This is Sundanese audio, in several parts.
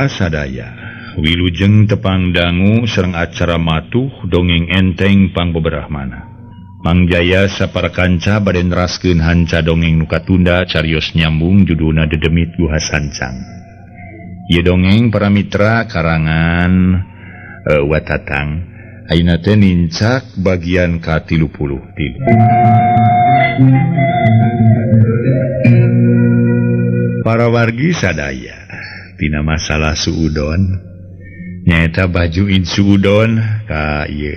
Mitra sadaya, wilujeng tepang dangu sareng acara matuh dongeng enteng pangbeberahmana. Mang Jaya sapara kanca bade neraskeun hanca dongeng nu katunda carios nyambung judulna Dedemit Guha Sancang. Ieu dongeng para mitra karangan Watatang. Ayeuna teh nincak bagian ka-33. Para wargi sadaya, tina masalah suudon nyaeta bajuin suudon ka ieu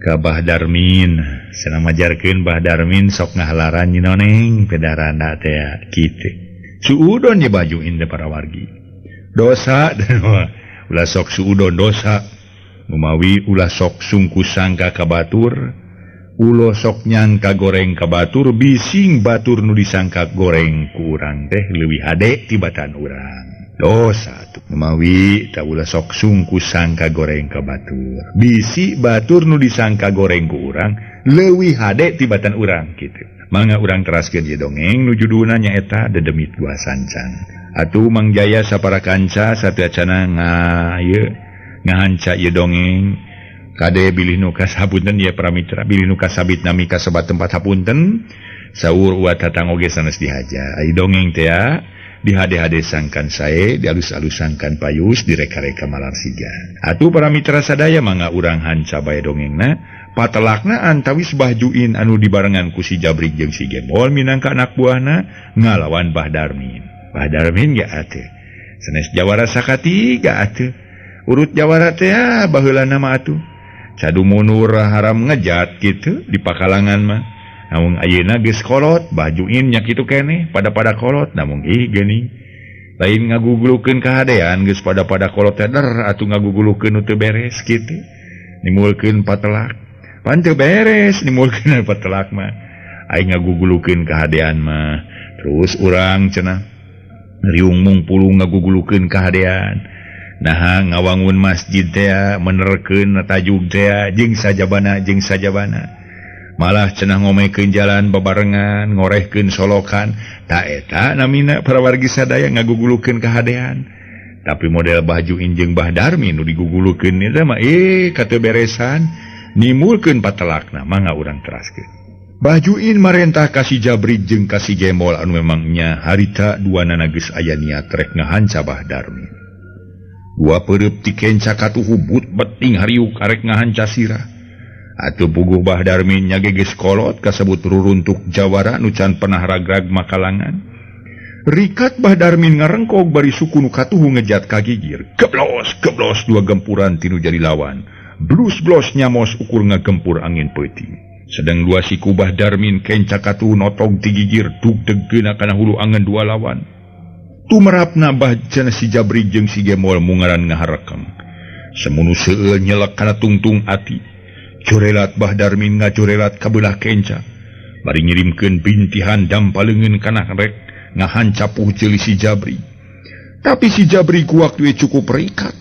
ka Bah Darmin. Cenah majarkeun Bah Darmin sok ngahalaran nyinoneng pedarana teh kitu. Suudon ye bajuin teh para wargi. Dosa ulah sok suudon dosa. Numawi ulah sok sungku sangka ka batur, ulah sok nyangka goreng ka batur, bising batur nu disangka goreng ku urang teh leuwih hade tibatan urang. Dosa tuh mawi tak ulah sok sungku sangka goreng ka batur, bisi batur nu disangka goreng ku urang leuwih hade tibatan urang kitu. Mangga urang teraskeun ieu dongeng nu judulna nyaeta Dedemit Gua Sancang. Atuh Mang Jaya sapara kanca sateuacana ngahanca ieu dongeng. Kade bilih nu kasapunten ieu para mitra, bilih nu kasabit nami kasebat tempat hapunten, saur uat tatang oge sanes dihaja. Ai dongeng teh di hade-hade sangkan sae, di alus-alus sangkan payus, direka-reka malar siga. Atuh para mitra sadaya mangga urang hanca bae dongengna, patelakna antawis Bah Juin anu dibarengan ku si Jabrik jeung si Gembol minangka anak buahna ngalawan Bah Darmin. Bah Darmin ge atuh sanes jawara sakatiga atuh. Urut jawara teh baheulana mah atuh. Cadu munur haram ngejat kitu di pakalangan mah. Namun ayeuna geus kolot, Bah Juin nya kitu keneh pada-pada kolot, namun ih geuning lain ngagugulukeun kahadean geus pada-pada kolot teh der atuh ngagugulukeun nu teu beres kitu. Nimulkeun patelak. Pan teu beres nimulkeun patelak mah. Aing ngagugulukeun kahadean mah. Terus urang cenah riung mungpulung ngagugulukeun kahadean. Naha ngawangun masjid teh menerkeun tajuk teh jeung sajabana jeung sajabana. Malah cenah ngomekeun jalan babarengan, ngorehkeun solokan. Ta eta namina para wargi sadaya ngagugulukeun kahadean. Tapi model Bah Juin jeung Bah Darmin nu digugulukeun eta mah kateu beresan nimulkeun patelakna mangga urang teraskeun. Bah Juin marentah ka si Jabrik jeung ka si Gembol anu memangnya harita duanana geus aya niat rek ngahanca Bah Darmin. Dua peureub ti kenca katuhu but beting hariuk arek ngahanca sirah. Atuh puguh Bah Darmin nya geus kolot kasebut ruruntuk jawara nu can pernah ragrag makalangan. Rikat Bah Darmin ngarengkog bari suku nu katuhu ngejat ka gigir. Geblos geblos dua gempuran tinu jadi lawan. Blus-blos nyamos ukur ngagempur angin peuting. Sedang dua siku Bah Darmin kenca katuhu notog ti gigir dug-degkeuna kana hulu angen dua lawan. Tumerapna Bah cenah si Jabri jeung si Gembol mungaran ngaharekeng. Semunu seueul nyelek kana tungtung ati. Corelat Bah Darmin ngacorelat kabelah kenca. Bari ngirimkeun bintihan dampaleungeun kana rek ngahancapuh ceuli si Jabri. Tapi si Jabri ku waktu cukup rikat.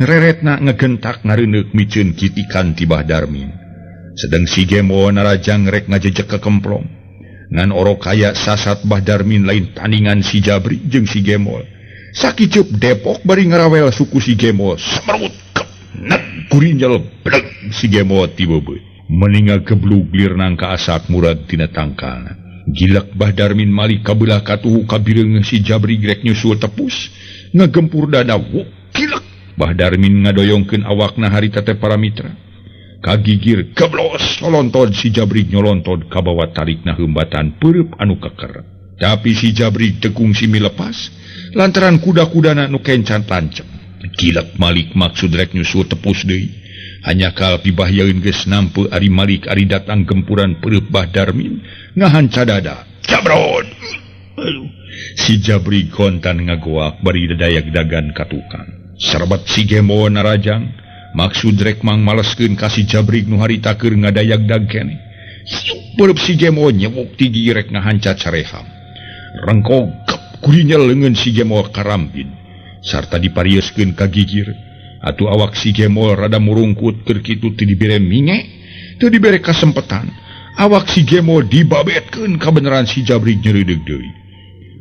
Reretna ngegentak ngareuneuh miceun kitikan ti Bah Darmin. Sedang si Gembol narajang rek ngajejek ke kemplong. Ngan orok kaya sasat Bah Darmin lain tandingan si Jabri jeung si Gembol. Sakicup depok bari ngarawel suku si Gembol. Semerut kepnet gurinjel bleg si Gembol tibebeut. Meninga geblug lir nangka asak murag tina tangkalna. Gilek Bah Darmin malik kabelah katuhu kabireung si Jabri rek nyusul tepus. Ngagempur dada wuk gilek. Bah Darmin ngadoyongkeun awakna harita teh para mitra. Kagigir geblos nyolontod si Jabri nyolontod kabawa tarikna heumbatan peureub anu keker. Tapi si Jabri tekung simi lepas lantaran kuda-kudana nu kencan tancep. Gilek malik maksud rek nyusul tepus deui. Hanya kal pibahyaeun geus nampe ari malik ari datang gempuran peureub Bah Darmin ngahanca dada. Jabrod. Aduh. Si Jabri kontan ngagoak bari dadayak-dagan ka tukang. Serbat si Gembol narajang maksud rek mang maleskeun ka si Jabrik nu harita keur ngadayag-dag keneh. Siuk peureub si Gembol nyewok ti gigi rek ngahanca careham. Rengkog kep kurinya leungeun si Gembol karambin sarta diparieuskeun ka gigir. Atuh awak si Gembol rada murungkut keur kitu teu dibere minge, teu dibere kasempetan. Awak si Gembol dibabetkeun kabeneran si Jabrik nyeureudeuh deui.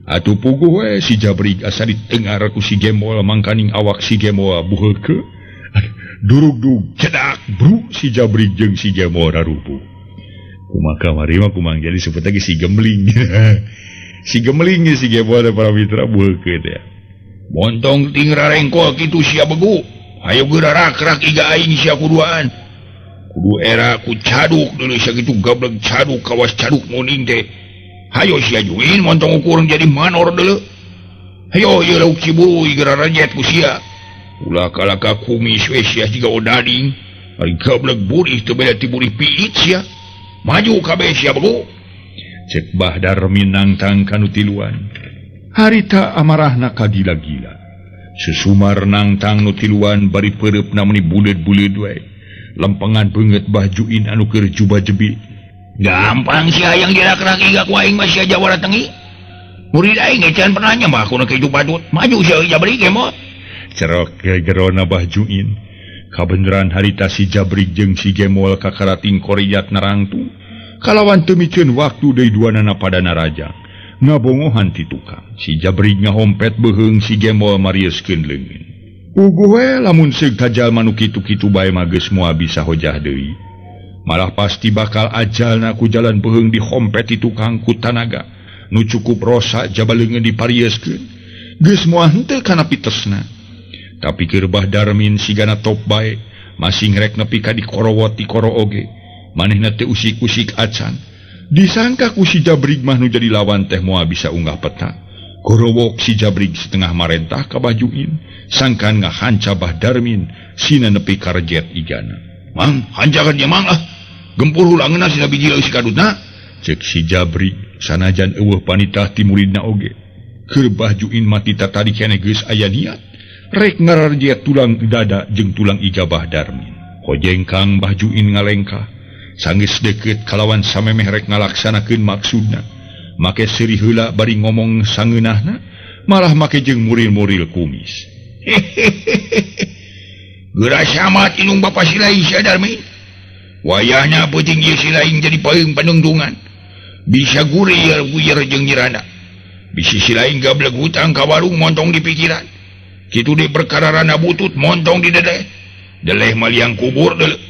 Atuh puguh we si Jabrig asa ditengar ku si Gemol mangkaning awak si Gemol buheukeun. Durugdug cedak bru si Jabrig jeung si Gemol rarubuh. Kumaha kamari mah kumang jadi sebut lagi si Gemling. Si Gemling si Gemol para mitra buheukeun teh. Montong ting rarengkol kitu sia begu. Hayo geura rak-rak iga aing sia kuduaan. Kudu era ku caduk deuleu sia kitu gablek caduk kawas caduk muning teh. Hayo sia juin montong ukur jadi manor deuleu. Hayo ieu lauk Ciburuy geura rejet ku sia. Ulah kalaka kumis we sia jiga odading. Ari gablek burih teu beda ti burih piit sia. Maju kabeh sia begu. Cek Bah Darmin nangtang kanu tiluan. Harita amarahna kagila-gila. Susumar nangtang nu tiluan bari peureupna meuni buleud-buleud we. Lempengan beungeut Bah Juin anu keur juba jebi. Gampang sia hayang dirak-rak iga ku aing mah sia jawara tengi. Murid aing ge can pernah nyembah ku nu kitu badut. Maju sia Jabri ge mah. Cerok gerona Bah Juin. Kabeneran harita si Jabri jeung si Gemol kakarating korejat narangtung. Kalawan teu miceun waktu deui duanana pada narajang. Ngabongohan ti tukang. Si Jabri ngahompet beuheung si Gemol marieuskeun leungeun. Puguh we lamun seug ka jalma nu kitu-kitu bae mah geus moal bisa hojah deui. Malah pasti bakal ajalna ku jalan beuheung dihompet ti tukang ku tanaga. Nu cukup rosa jaba leungeun diparieuskeun. Geus moal henteu kana pitesna. Tapi keur Bah Darmin sigana top bae, masing rek nepi ka dikorowot dikoro oge. Manehna teu usik-usik acan. Disangka ku si Jabrig mah nu jadi lawan teh moal bisa unggah peta. Gorowok si Jabrig setengah marentah ka Bah Juin, sangkan ngahanca Bah Darmin sina nepi ka rejet igana. Mang, hancakan dia mang ah. Gempur ulangeuna sina biji leusi kadutna. Cek si Jabrig sanajan eueuh panitah ti muridna oge. Keur Bah Juin mati tatadi keneh geus aya niat rek ngararejet tulang dada jeung tulang iga Bah Darmin. Hojengkang Bah Juin ngalengkah. Sanggeus deukeut kalawan samemeh rek ngalaksanakeun maksudna. Make seuri heula bari ngomong sangeunahna, malah make jeung muril-muril kumis. Geura samat inung bapa silaing sia Darmin. Wayahna peuting ieu silaing jadi paeung panungtungan. Bisa gurir guyer jeung nyirana. Bisi silaing gablek hutang ka warung montong di pikiran. Kitu deui perkara rana butut montong di dedeh. Deleh maliang kubur deuleu.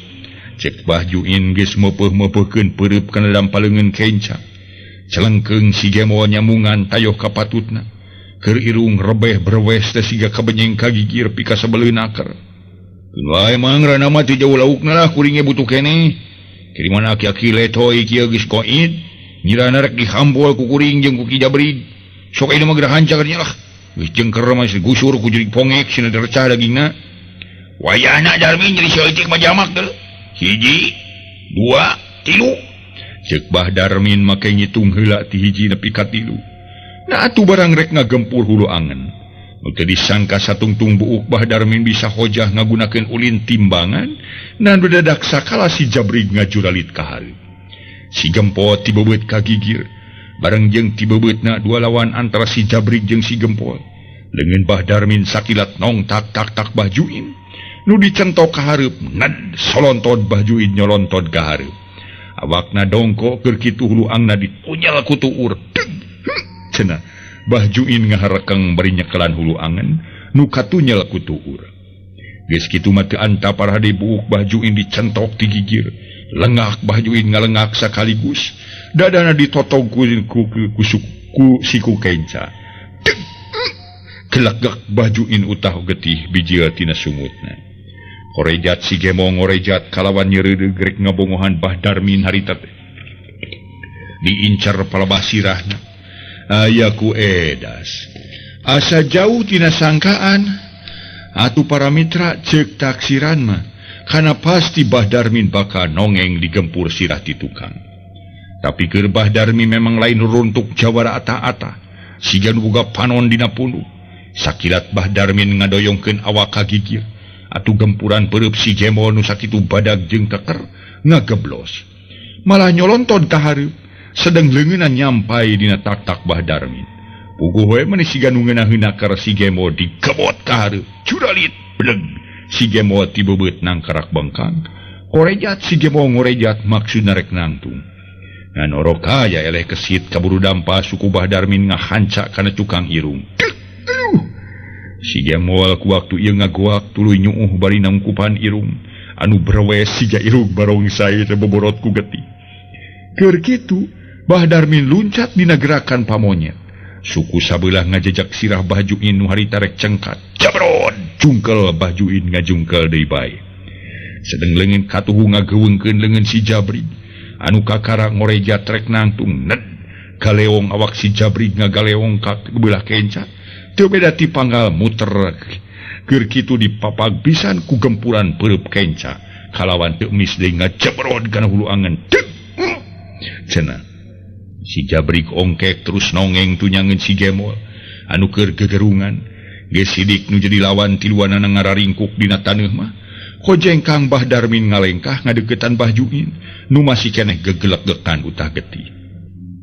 Cek Bah Juin geus meupeuh-meupeuhkeun peureub kana dampaleungeun kenca. Celengkeung si Gemol nyamungan tayoh ka patutna. Keur irung rebeh brewes teh siga kabenyeng ka gigir pika sabeleun aker. Keun wae mang rana mah teu jauh laukna lah kuring ge butuh keneh. Kiriman aki-aki letoy kieu geus koid. Nyirana rek dihambol ku kuring jeung ku Ki Jabrig. Sok ayeuna mah geura hanca nya lah. Geus jengker mah gusur ku jurig pongek sina recah dagingna. Wayahna Darmin jadi saeutik mah jamak deuleu. 1, 2, 3. Cek Bah Darmin make ngitung heula ti hiji nepi ka 3. Nah atuh barang rek ngagempur hulu angen. Nu teu disangka satungtung buuk Bah Darmin bisa hojah ngagunakeun ulin timbangan, nan bedadak sakala si Jabrig ngajuralit ka hareup. Si Gempol tibeubeut ka gigir. Bareng jeung tibeubeutna dua lawan antara si Jabrig jeung si Gempol. Leungeun Bah Darmin sakilat nong tak tak tak Bah Juin. Nu dicentok ka hareup, nad solontod Bah Juin nyolontod ka hareup. Awakna dongko keur kitu hulu angna ditunyal ku tuur. Deg, cenah. Bah Juin ngaharekeng bari nyekelan hulu angen nu katunyal ku tuur. Geus kitu mah teu antap parade buuk Bah Juin dicentok ti gigir. Lengak Bah Juin ngalengak sakaligus. Dadana ditotog ku siku kenca. Deg, kelegek Bah Juin utah getih bijil tina sungutna. Korejat si Gemong ngorejat kalawan nyeureudeuh rek ngabongohan Bah Darmin harita teh. Diincar palebah sirahna. Aya ku edas. Asa jauh tina sangkaan. Atuh para mitra ceuk taksiran mah. Kana pasti Bah Darmin bakal nongeng digempur sirah ti tukang. Tapi keur Bah Darmin memang lain runtuk jawara ata-ata. Siga nu boga panon dina punduk. Sakilat Bah Darmin ngadoyongkeun awak ka gigir. Atuh gempuran peureub si Gemol nu sakitu badag jeung keker ngageblos. Malah nyolonton ka hareup, sedeng leungeunna nyampai dina tak-tak Bah Darmin. Puguh we meni siga nu ngeunah-heuna keur si Gemol digebot ka hareup. Curalit bleg si Gemol tibeubeut nangkarak bengkang. Korejat si Gemol ngorejat maksudna rek nangtung. Ngan orok aya eleh kesit kaburu dampa suku Bah Darmin ngahancak kana cukang irung. Si Gemol ku waktu ieu ngagoak tuluy nyuuh bari nangkupan irung anu berwes siga irung barongsai teh boborot ku getih. Keur kitu Bah Darmin luncat dina gerakan pamonyet. Suku sabelah ngajejak sirah Bah Juin nu harita rek cengkat. Jabrod jungkel Bah Juin ngajungkel deui bae. Sedeng leungeun katuhu ngageuweungkeun leungeun si Jabri anu kakara ngoreja trek nangtung ned galeong awak si Jabri ngagaleong ka beulah kenca. Teu beda ti panggal muter keur kitu dipapag pisan ku gempuran peureub kenca kalawan teu emis deui ngajebrod kana hulu angen. Cenah si Jabrik ongkek terus nongeng tunyangeun si Gemol anu keur gegerungan geus sidik nu jadi lawan tiluanana ngararingkuk dina taneuh mah. Kojengkang Bah Darmin ngalengkah ngadeukeutan Bah Juin nu masih keneh gegelek-gekan utah getih.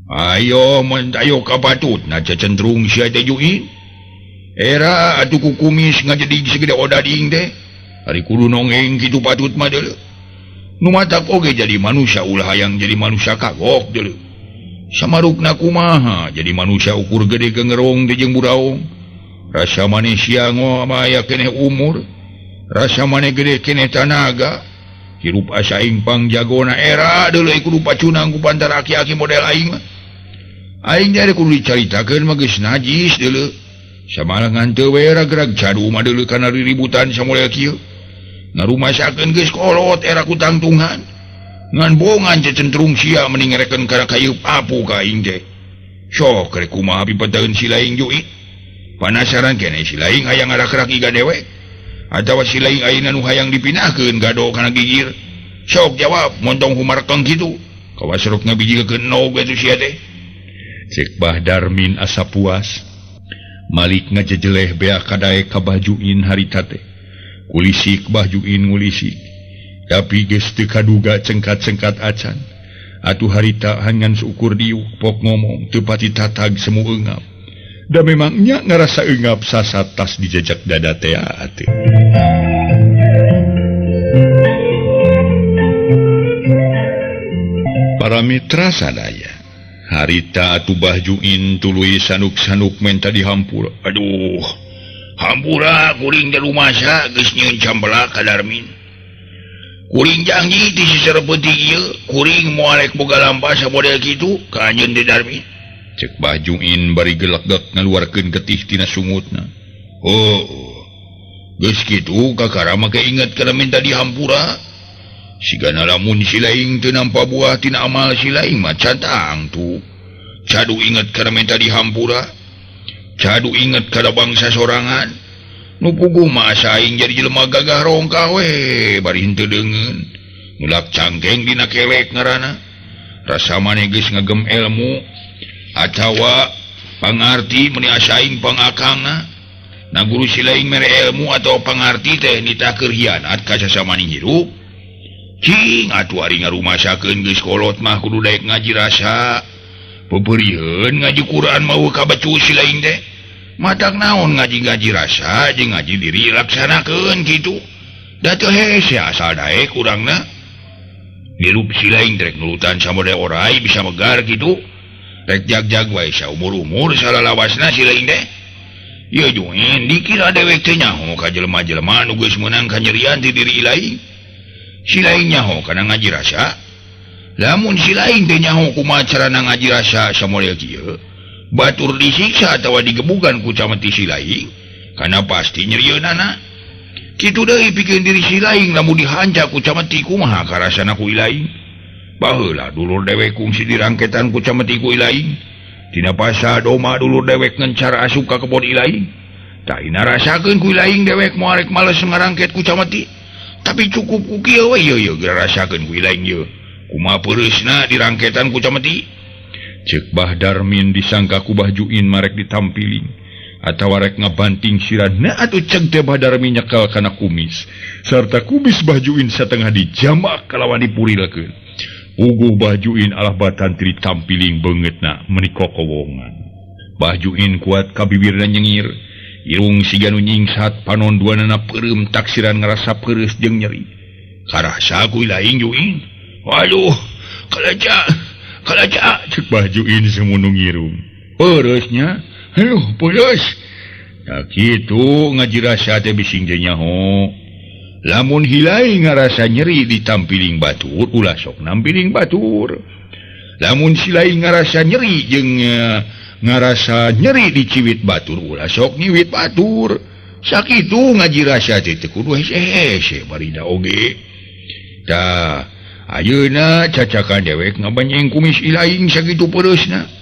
Ayo mun ayo ka batutna cecentrung sia teh Juin. Era atuh ku kumis ngajedig segede odading teh. Ari kudu nongeng kitu patut mah deuleu. Nu matak oge jadi manusia ulah hayang jadi manusia kagok deuleu. Samarukna kumaha jadi manusia ukur gede gengerong teh jeung buraong. Rasa maneh sia aya keneh umur. Rasa maneh gede keneh tanaga. Hirup asa aing pangjagona era deuleu kudu pacunang ku pantar aki-aki model aing mah. Aing teh kudu dicaritakeun mah geus najis deuleu. Samalangan teu we ragrag cadu mah deuleu kana riributan samodel kieu. Ngarumasakeun geus kolot era ku tangtungan. Ngan bongan cecentrung sia mending ngereken kana kayu apu ka aing teh. Sok rek kumaha pipetaeun si laing juit. Panasaran keneh si laing hayang ngarakrak iga dewek. Atawa si laing ayeuna nu hayang dipindahkeun gado kana gigir. Sok jawab montong humarekeng kitu. Kawas rek ngabijilkeun nog atuh sia teh. Cek Bah Darmin asa puas. Malik ngajejeleh bea kadaek ka Bah Juin harita teh. Kulisik Bah Juin ngulisik. Tapi geus teu kaduga cengkat-cengkat acan. Atuh harita hangan seukur diuk pok ngomong teu pati tatag semu eungap. Da memang nya ngarasa eungap sasat tas dijejak dada teh atuh. Para mitra sadaya, harita atuh Bah Juin tuluy sanuk-sanuk menta dihampura. Aduh, hampura kuring teh rumasa geus nyieun cambelak ka Darmin. Kuring janji ti si serepeutik ieu, kuring moal rek boga lampah samodel kitu ka anjeun teh Darmin. Cek Bah Juin bari gelegek ngaluarkeun getih tina sungutna. Oh, geus kitu kakara make inget kana minta dihampura. Sigana lamun si laing teu nampa buah tina amal si laing mah catang tuh. Cadu inget kana minta dihampura. Cadu inget kana bangsa sorangan. Nu puguh mah asa aing jadi jelema gagah rongkah we bari henteu deungeun. Nulak cangkeng dina kelek ngaranna. Rasa maneh geus ngagem ilmu atawa pangarti meuni asa aing pangakangna. Na guru si laing mere ilmu atawa pangarti teh nitah keur hianat ka sasamani hirup. Cing atuh ari ngarumasakeun geus kolot mah kudu daek ngaji rasa. Pepeurieun ngaji Quran mah eueuh kabecu si laing teh. Matak naon ngaji-ngaji rasa jeung ngaji diri laksanakeun kitu. Da teu hese asal daek urangna. Hirup si laing rek nurutan samodel orai bisa megar kitu. Rek jag-jag wae saumur-umur salalawasna si laing teh. Ieu juin dikira dewek teh nyaho ka jelema-jelema nu geus meunang kanyerian ti diri laing. Si laing nyaho kana ngaji rasa. Lamun si laing teh nyaho kumaha carana ngaji rasa samodel kieu, batur disiksa atawa digebugan ku cameti si laing, kana pasti nyerieunana. Kitu deui pikeun diri si laing lamun dihanca ku cameti kumaha karasana ku ilaing. Baheula dulur dewek kungsi dirangketan ku cameti ku ilaing. Tina pasa doma dulur dewek ngencar asup ka kebon ilaing. Tah ina rasakeun ku ilaing dewek moal rek males ngarangket ku cameti. Tapi cukup ku kieu we ieu ieu rasakeun ku ilaing ieu. Kumaha peureusna dirangketan ku cameti? Cek Bah Darmin disangka ku Bah Juin marek ditampiling atawa rek ngabanting sirahna atuh cek teh Bah Darmin nyekel kana kumis sarta kumis Bah Juin satengah dijamak kalawan dipurilkeun. Uguh Bah Juin alah batan tri tampiling beungeutna meuni kokowongan. Bah Juin kuat ka bibirna nyengir, irung siga nu nyingsat, panon duanana peureum taksiran ngarasa peureus jeung nyeri. Karasa ku laing Juin. Waduh, kaleja. Kalaca cek Bah Juin sumunu ngirung. Peureusnya. Aduh, peureuh. Nah kitu ngaji rasa teh bising teh nyaho. Lamun hilai ngarasa nyeri ditampiling batur, ulah sok nampiling batur. Lamun silai ngarasa nyeri jeung ngarasa nyeri diciwit batur, ulah sok nyiwit batur. Sakitu ngaji rasa teh teu kudu hese-hese barina oge. Tah, ayeuna cacakan dewek ngabanyeng kumis ilaing sakitu peureusna.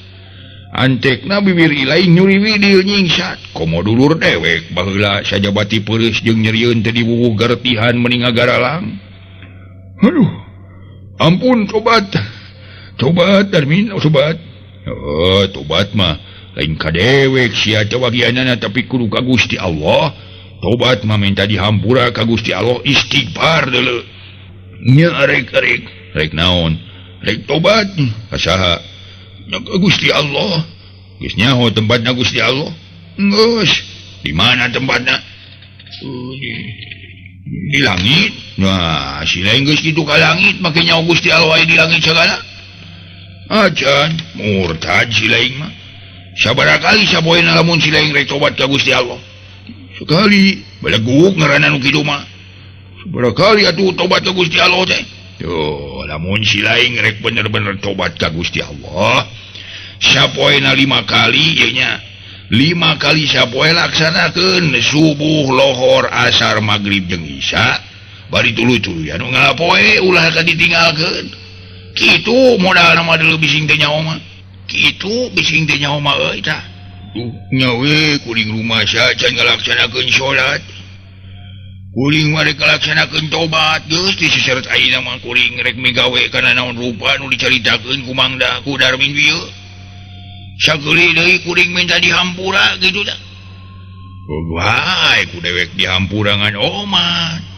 Antekna bibir ilaing nyuri widil nyingsat. Komo dulur dewek baheula sajabati peureus jeung nyerieun teh diwuwuh garetihan meni ngagaralang. Aduh, ampun tobat. Tobat Darmin, tobat. Oh, tobat mah lain ka dewek sia teh wagianana tapi kudu ka Gusti Allah. Tobat mah minta dihampura ka Gusti Allah, istighfar deuleu. Nya rek-rek, rek naon? Rek tobat ka saha? Nya ka Gusti Allah. Geus nyaho tempatna Gusti Allah. Geus, di mana tempatna? Di langit. Nah, si lain geus kitu ka langit make nyaho Gusti Allah aya di langit sagala. Acan murtad si lain mah. Sabaraha kali sapoena lamun si lain rek tobat ka Gusti Allah? Sekali. Beleguk ngaranna nu kitu mah. Sabaraha kali atuh tobat ka Gusti Allah teh? Tuh, lamun si lain rek bener-bener tobat ka Gusti Allah, sapoena 5 kali ieu nya. 5 kali sapoe laksanakeun subuh, lohor, asar, magrib jeung isya. Bari tuluy-tuluyan nu ngalapoe ulah ka ditinggalkeun. Kitu modalna mah deuleu bising teh nyaho mah. Kitu bising teh nyaho mah euy tah. Duh, nya we kuring rumasa can ngalaksanakeun salat. Kuring mah rek ngalaksanakeun tobat geus diseseret ayeuna mah kuring rek migawe kana naon rupa nu dicaritakeun ku Mangda ku Darmin ieu. Sageuli deui kuring minta dihampura kitu tah. Wae ku dewek dihampura ngan omat.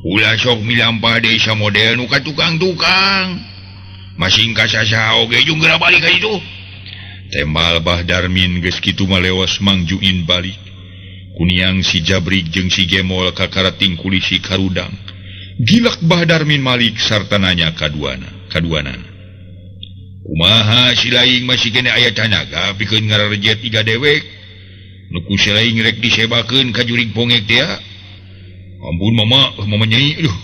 Ulah sok milampah deui samodel nu ka tukang-tukang. Masing ka sasaha oge jeung geura balik ka ditu. Tembal Bah Darmin geus kitu mah lewas Mang Juin balik. Kuniang si Jabrik jeung si Gemol kakarating kulisi karudang. Gilak Bah Darmin malik sarta nanya kaduana, kaduanana. Kumaha si laing masih kene aya tanaga pikeun ngararejet iga dewek. Nu ku si laing rek disebakeun ka jurig pongek teh. Ampun mama, mama nyai aduh.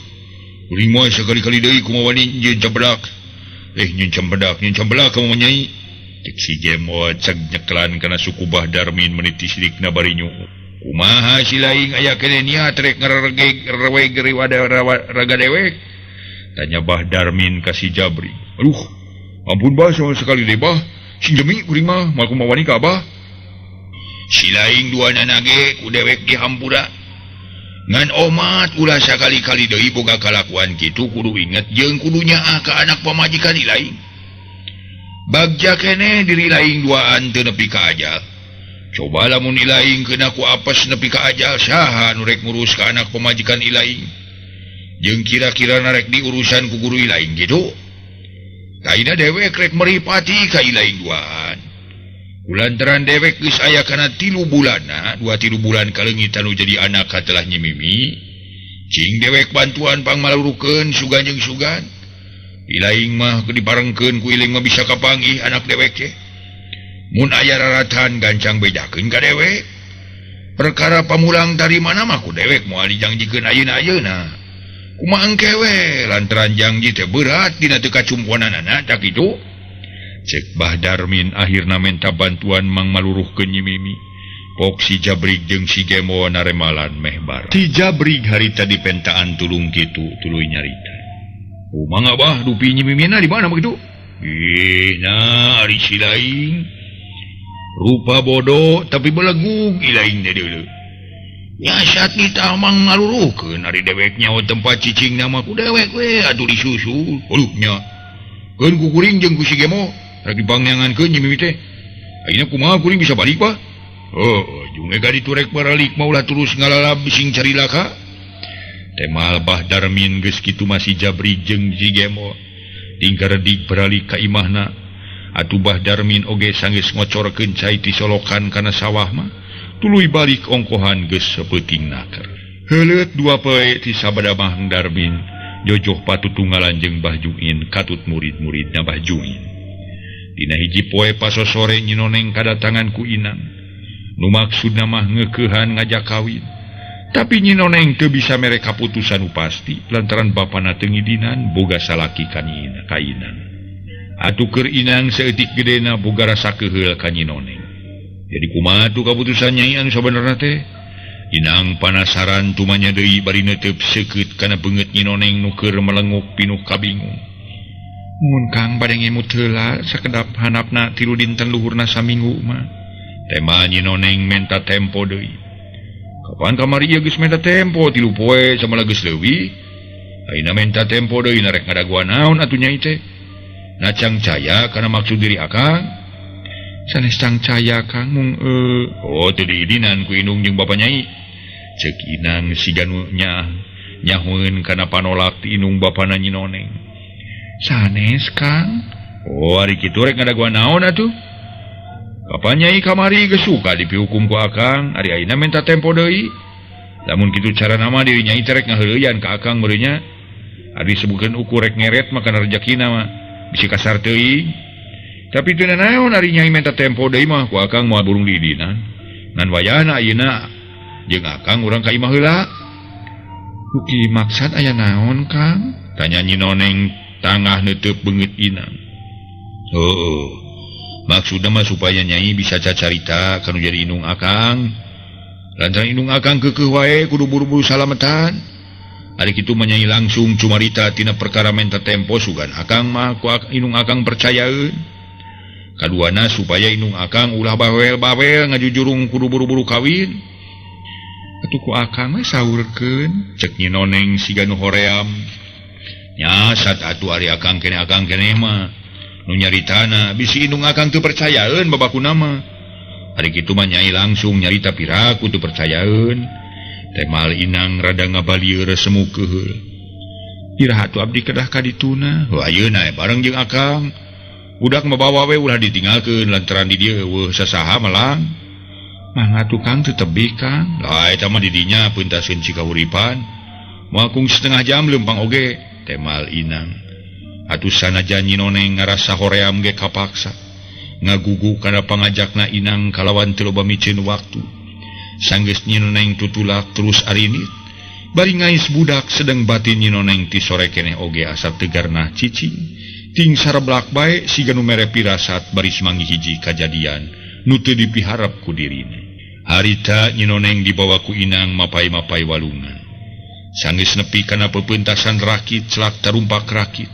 Kuring mah sakali-kali deui kumaha wani nyieun cempedak. Nyieun cempedak, nyieun cempedak ka mama nyai. Cek si Gemol ceg nyeklan kana suku Bah Darmin meniti silikna bari nyuhun. Kumaha si laing aya kene niat rek ngaregeg reweg riwada raga dewek? Tanya Bah Darmin ka si Jabri. Aduh, ampun bah sama sekali deh bah. Sing jemi kuring mah, moal kumaha wani ka abah. Si laing dua nana ge ku dewek dihampura. Ngan omat ulah sakali-kali deui boga kalakuan kitu kudu inget jeung kudu nyaah ka anak pamajikan lain. Bagja keneh diri laing duaan teu nepi ka ajal. Coba lamun ilaing kena ku apes nepi ka ajal saha nu rek ngurus ka anak pamajikan ilaing. Jeung kira-kira narek diurusan ku guru ilaing kitu. Kaina dewek rek meripati ka ilaing duaan. Kulantaran dewek geus aya kana 3 bulanna, 2-3 bulan kaleungitan nu jadi anak katelah Nyi Mimi. Cing dewek bantuan pangmalurukeun sugan jeung sugan. Ilaing mah dibarengkeun ku iling mah bisa kapanggih anak dewek teh. Mun aya raratan gancang bejakeun ka dewek. Perkara pamulang dari mana mah ku dewek moal dijangjikeun ayeuna-ayeuna. Kumaha engke we lantaran janji teh berat dina teu kacumponanana tak kitu. Cek Bah Darmin akhirna menta bantuan mang maluruhkeun Nyi Mimi. Pok si Jabrik jeung si Gemo naremalan meh bar. Si Jabrik harita dipentaan tulung kitu tuluy nyarita. Kumaha bah dupi Nyi Mimina di mana begitu? Ih, nah ari si laing. Rupa bodoh tapi belegug ilaing teh deuleu. Ya saat kita mang ngaluruhkeun ari dewek nyaho tempat cicing nama ku dewek we atuh disusul. Aduh nya. Keun ku kuring jeung ku si Gemo rek dipangneangankeun Nyi Mimi teh. Ayeuna kumaha kuring bisa balik bah? Heuh, jeung ega diturek baralik mah ulah terus ngalalab sing cari laka. Temal Bah Darmin geus kitu masih Jabri jeung si Gemo. Tingkar redig beralik ka imahna. Atuh Bah Darmin oge sanggeus ngocorkeun cai ti solokan kana sawah mah. Tuluy balik ongkohan geus sapeuting naker. Heuleut 2 poe ti sabada Mang Darmin. Jojoh patutunggalan jeung Bah Juin katut murid-muridna Bah Juin. Dina hiji poe pasosore Nyi Noneng kadatangan ku Inang. Nu maksudna mah ngeukehan ngajak kawin. Tapi Nyi Noneng teu bisa mere kaputusan nu pasti lantaran bapana teu ngidinan boga salaki ka Inang. Atuh keur Inang saeutik gedena boga rasa keuheul ka Nyi Noneng. Jadi kumaha tuh kaputusan nyai anu sabenerna teh? Inang panasaran tumanya deui bari neuteup seukeut kana beungeut Nyi Noneng nu keur melenguk pinuh kabingung. Mun Kang bade ngemut heula sakedap hanapna 3 dinten luhurna saminggu mah. Tema Nyi Noneng menta tempo deui. Kapan kamari ieu geus menta tempo 3 poe samalah geus leuwih. Ayeuna menta tempo deui narek ngadaguan naon atuh nyai teh? Na cangcaya kana maksud diri akang. Sanes cangcaya Kang mung oh teu diidinan ku indung jeung bapa nyai. Ceuk Inang siga nu nyahueun kana panolak ti indung bapana Nyi Noneng. Sanes Kang. Oh ari kitu rek ngadaguan naon atuh? Kapan nyai kamari geus suka dipihukum ku akang, ari ayeuna menta tempo deui. Lamun kitu carana mah diri nyai teh rek ngaheureuyan ka akang meureunnya. Ari disebutkeun ukur rek ngeret mah kana rejekina mah bisi kasar teuing. Tapi teu naon ari nyai menta tempo deui mah ku akang moal burung diidinan. Ngan wayahna ayeuna jeung akang urang ka imah heula. Kuki maksad aya naon Kang? Tanya Nyi Noneng tangah neuteub beungeut Inang. Heueuh. Maksudna mah supaya nyai bisa cacarita kanu jadi indung akang. Lantaran indung akang keukeuh wae kudu buru-buru salametan. Ari kitu mah nyai langsung cumarita tina perkara menta tempo sugan akang mah ku indung akang percayaeun. Kaduana supaya indung akang ulah bawel-bawel ngajujurung kudu buru-buru kawin. Atuh ku akang mah saurkeun, cek Nyi Noneng siga nu hoream. Nyasat atuh ari akang keneh mah. Nu nyaritana bisi indung akang teu percayaeun babakuna mah. Ari kitu mah nyai langsung nyarita piraku teu percayaeun. Temal Inang rada ngabalieur semu keuheul. Iraha atuh abdi kedah ka dituna? Heuh ayeuna bareng jeung akang. Budak mah bawa we ulah ditinggalkeun lantaran di dieu eueuh sasaha melang. Mangga tukang teu tebih Kang. Lah eta mah di dinya peuntaseun cikahuripan. Moal kung setengah jam leumpang oge. Temal Inang. Atuh sanajan Nyi Noneng ngarasa hoream ge kapaksa. Ngagugu kana pangajakna Inang kalawan teu loba miceun waktu. Sanggeus Nyi Noneng tutulak terus arinit. Bari ngais budak sedeng batin Nyi Noneng ti sore keneh oge asa tegarna cicing. Ting sareblak bae siga nu mere pirasat baris manggih hiji kajadian nu teu dipiharep ku dirina. Harita Nyi Noneng dibawa ku Inang mapai-mapai walungan. Sanggeus nepi kana pepeuntasan rakit celak tarumpak rakit.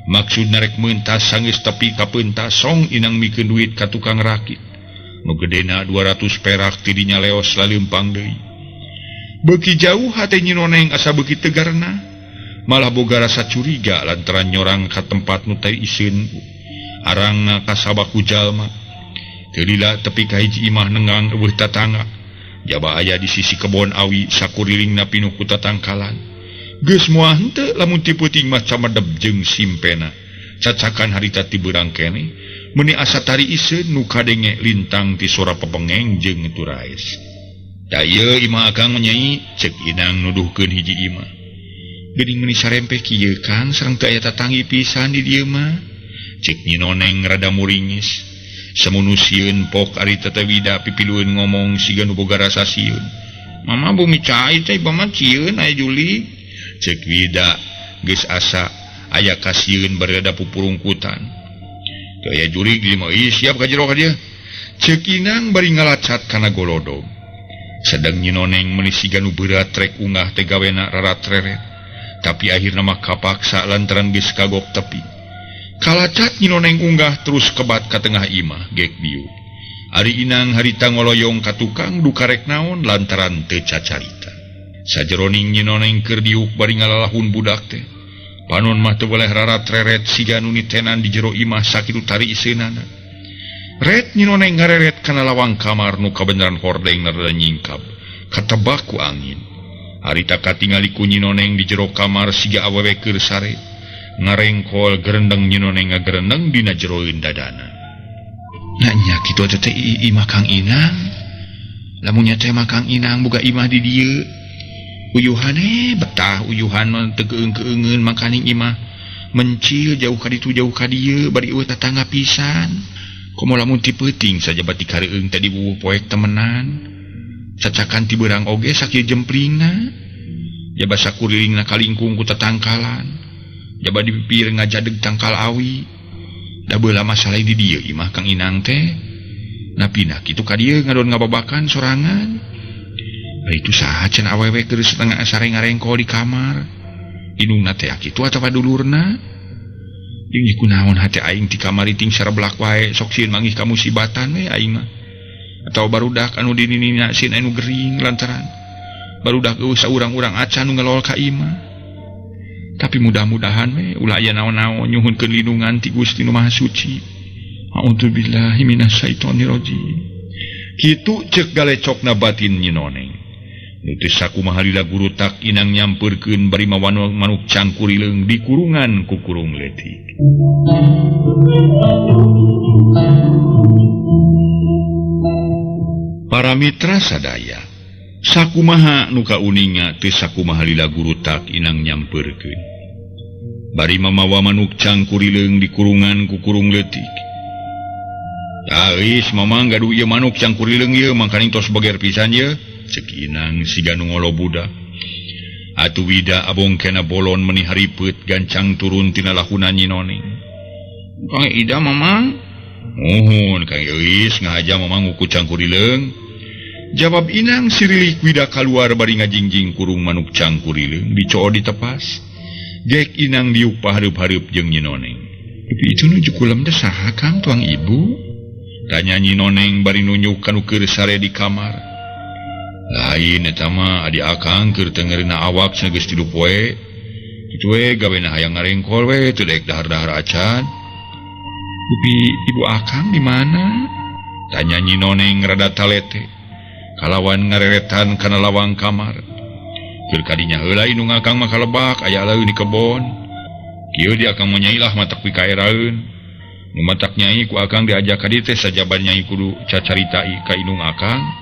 Maksud narek mentas sanggeus tepi ka peuntas song Inang mikeun duit ka tukang rakit. Nu gedena 200 perak tidinya leos laleumpang deui. Beuki jauh hate Nyi Noneng asa beuki tegarna. Malah boga rasa curiga lantaran nyorang ka tempat nu teu iseun arangna kasabaku jalma. Teu lila tepi ka hiji imah nengang eueuh tatangga. Jaba aya di sisi kebon awi sakurilingna pinuh ku tatangkalan. Geus moal henteu lamun ti peuting mah camedeb jeung simpena. Cacakan harita ti beurang keneh meuni asa tari iseun nu kadenge lintang ti sora pepengeng jeung turaes. Da ieu imah akang nyai ceuk Inang nuduhkeun hiji imah. Geuning meuni sarempe kieu Kang sareng teu aya tatanggi pisan di dieu mah. Ceuk Nyi Noneng rada muringis. Semunu sieun pok ari Teteh Wida pipilueun ngomong siga nu boga rasa sieun. Mama bumi cai teh mama sieun aya Juli. Ceuk Wida geus asa aya kasieun bari rada pupurungkutan. Teu aya jurig di mah ih siap ka jero ka dieu. Ceuk Inang bari ngalacat kana golodog. Sedeng Nyi Noneng meuni siga nu beurat rek ungah teh gawena rarat-reret. Tapi akhirna mah kapaksa lantaran geus kagok tepi. Kalacat Nyi Noneng unggah terus kebat ka tengah imah gek dieu. Ari Inang harita ngoloyong ka tukang duka rek naon lantaran teu cacarita. Sajeroning Nyi Noneng keur diuk bari ngalalahun budak teh. Panon mah teu boleh rarat-reret siga nu nitenan di jero imah sakitu tari iseunana. Ret Nyi Noneng ngareret kana lawang kamar nu kabeneran hordeng rada nyingkab. Katebak ku angin. Harita katingali ku Nyi Noneng di jero kamar siga awewe keur sare. Ngarengkol gerendeng Nyi Noneng ngagerendeng dina jeroeun dadana. Nanya kitu teh imah Kang Inang. Lamun nya teh mah Kang Inang boga imah di dieu. Uyuhan betah uyuhan teu keung-keungeun makaning imah mencil jauh ka ditu jauh ka dieu bari eueuh tatangga pisan. Komo lamun ti peuting sajaba ti kareueung teh dibubuh poek temenan. Cacakan ti beurang oge sakieu jemplingna. Jaba sakurilingna kalingkung ku tatangkalan. Jaba di pipir ngajadeg tangkal awi. Da beula masalah di dieu imah Kang Inang teh. Napina kitu ka dieu ngadon ngababakan sorangan. Itu saha cenah awewe keur setengah sare ngarengkol di kamar. Indungna teh kitu atawa dulurna? Jeung kunaon hate aing ti kamari ting sareblak wae sok sieun manggih ka musibatan we aing mah. Atawa barudak anu dininina sieun anu gering lantaran barudak eueuh saurang-urang acan nu ngelol ka imah. Tapi mudah-mudahan we ulah aya naon-naon nyuhunkeun lindungan ti Gusti Nu Maha Suci. A'udzubillahi minasyaitonirrajim. Kitu ceuk galecokna batin Nyi Noneng. Nu teu sakumaha lila gurutak Inang nyampeurkeun bari mawa manuk cangkurileung di kurungan ku kurung leutik. Para mitra sadaya, sakumaha nu kauninga teu sakumaha lila gurutak Inang nyampeurkeun. Bari mamawa manuk cangkurileung di kurungan ku kurung leutik. Tah eus mamang gaduh ieu manuk cangkurileung ieu mangkaning tos beger pisan ieu. Cek Inang siga nu ngolo budak. Atuh Wida abongkena bolon meni haripet gancang turun tina lahunan Nyi Noneng. Kang Ida mamang? Muhun Kang Euis ngahaja mamang nguku cangkurileung. Jawab Inang sirilik Wida kaluar bari ngajingjing kurung manuk cangkurileung dicoo ditepas. Gek Inang diuk pahareup-hareup jeung Nyi Noneng. Tapi itu nu jukulem teh saha Kang tuang ibu? Tanya Nyi Noneng bari nunjuk kanu keur sare di kamar. Lain eta mah adi akang keur teu ngeurina awak cenah geus 3 poe. Kitu we gawena hayang ngarengkol we teu daek dahar-dahar acan. Tapi ibu akang di mana? Tanya Nyi Noneng rada talete. Kalawan ngareretan kana lawang kamar. Keur kadinya heula indung akang mah kalebak aya laeun di kebon. Kieu di akang mah nyai lah matak pikaeraeun. Nu matak nyai ku akang diajak ka dieu teh sajaban nyai kudu cacarita ka indung akang.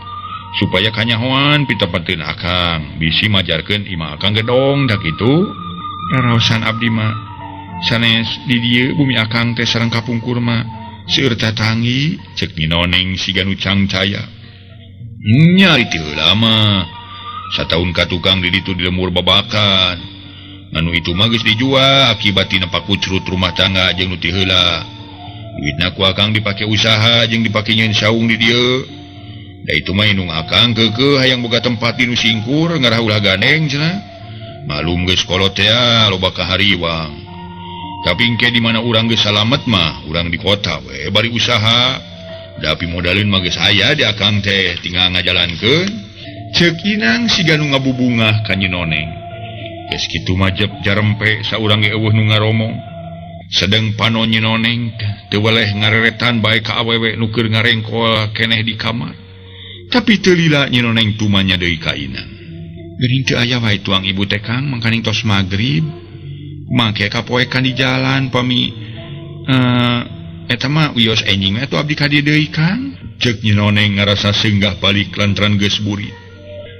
Supaya kanyahoan pitapateun akang bisi majarkeun imah akang gedong dak kitu. Raraosan abdi mah sanes di dieu bumi akang teh sareng kapungkur mah seueur tatangi ceuk Nyi Noneng siga nu cangcaya. Nya itu heula mah sataun ka tukang di ditu di lembur babakan. Anu itu mah geus dijual akibat tina pakucrut rumah tangga jeung nu ti heula. Duitna ku akang dipake usaha jeung dipake nyeun saung di dieu. Da itu mah indung akang keukeuh hayang boga tempat di nu singkur ngarah ulah gandeng cenah. Malum geus kolot teh loba kahariwang. Tapi engke di mana urang geus salamet mah urang di kota we bari usaha. Tapi modalin mah geus aya di akang teh tinggal ngajalankeun. Ceuk Inang siga nu ngabubungah ka Nyi Noneng. Geus kitu mah jep jarempe saurang ge eueuh nu ngaromong. Sedeng panon Nyi Noneng teu weleh ngareretan bae ka awewe nu keur ngarengkol keneh di kamar. Tapi teu lila Nyi Noneng tumanya deui ka Inang. Geuning teu aya wae tuang ibu teh Kang mangkaning tos magrib. Make kapoekan di jalan pami eta mah wios enjing we atuh abdi ka dieu deui Kang. Ceuk Nyi Noneng ngarasa seunggah balik lantaran geus burit.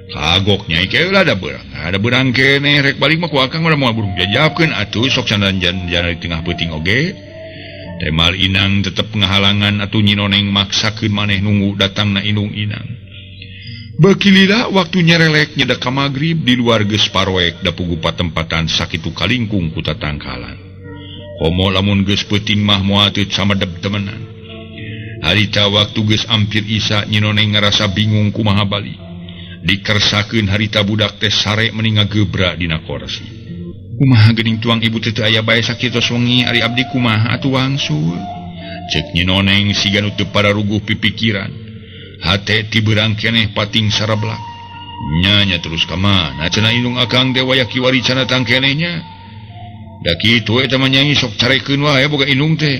Kagok nyai ke lah da beurang. Ada beurang keneh rek balik mah ku akang mah moal burung jajabkeun atuh sok sandan jana di tengah peuting oge. Temal Inang tetep ngahalangan atuh Nyi Noneng maksakeun maneh nunggu datangna indung Inang. Beuki lila waktu nyerelek nyedek ka magrib di luar geus paroek da pugu patempatan sakitu kalingkung ku tatangkalan. Komo lamun geus peuting mah moal teu samedeb temenan. Harita waktu geus ampir isa Nyi Noneng ngarasa bingung kumaha balik. Dikersakeun harita budak teh sare meni ngagebra dina korsi. Kumaha geuning tuang ibu teh teu aya bae sakitu wengi ari abdi kumaha atuh wangsul. Ceuk Nyi Noneng siga nu teu pararuguh pipikiran. Hate ti beurang keneh pating sarablak. Nya terus ka mana cenah indung akang teh wayah kiwari cenah tang kenehnya. Da kitu eta mah nyai sok carekeun wae boga indung teh.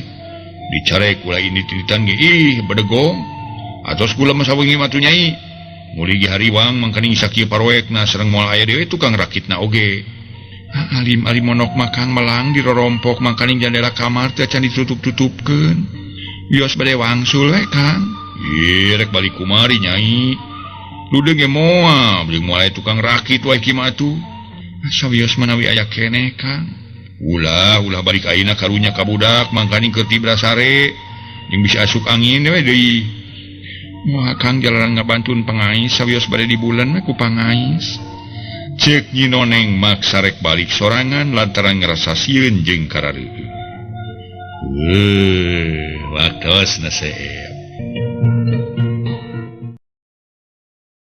Dicarek ulah ini tititan ge ih bedegong. Atos kula mah sawengi mah atuh nyai. Muligi hariwang mangkaning sakieu paroekna sareng moal aya deui tukang rakitna oge. Alim alim monok makang melang dirorompok mangkaning jandela kamar teh can ditutup-tutupkeun. Wios bade wangsul we Kang. Ih rek balik kumari nyai. Ludeung ge moal beli mulai tukang rakit wae kieu mah atuh. Sawios manawi aya keneh Kang. Ulah ulah balik ayeuna karunya ka budak mangkaning keur tibra sare jeung bisa asup angin we deui. Moal Kang jalanan ngabantun pangais sawios bade di bulan we ku pangais. Cek Nyi Noneng maksa rek balik sorangan lantaran ngerasa sieun jeung karareueuh. Waktosna seep.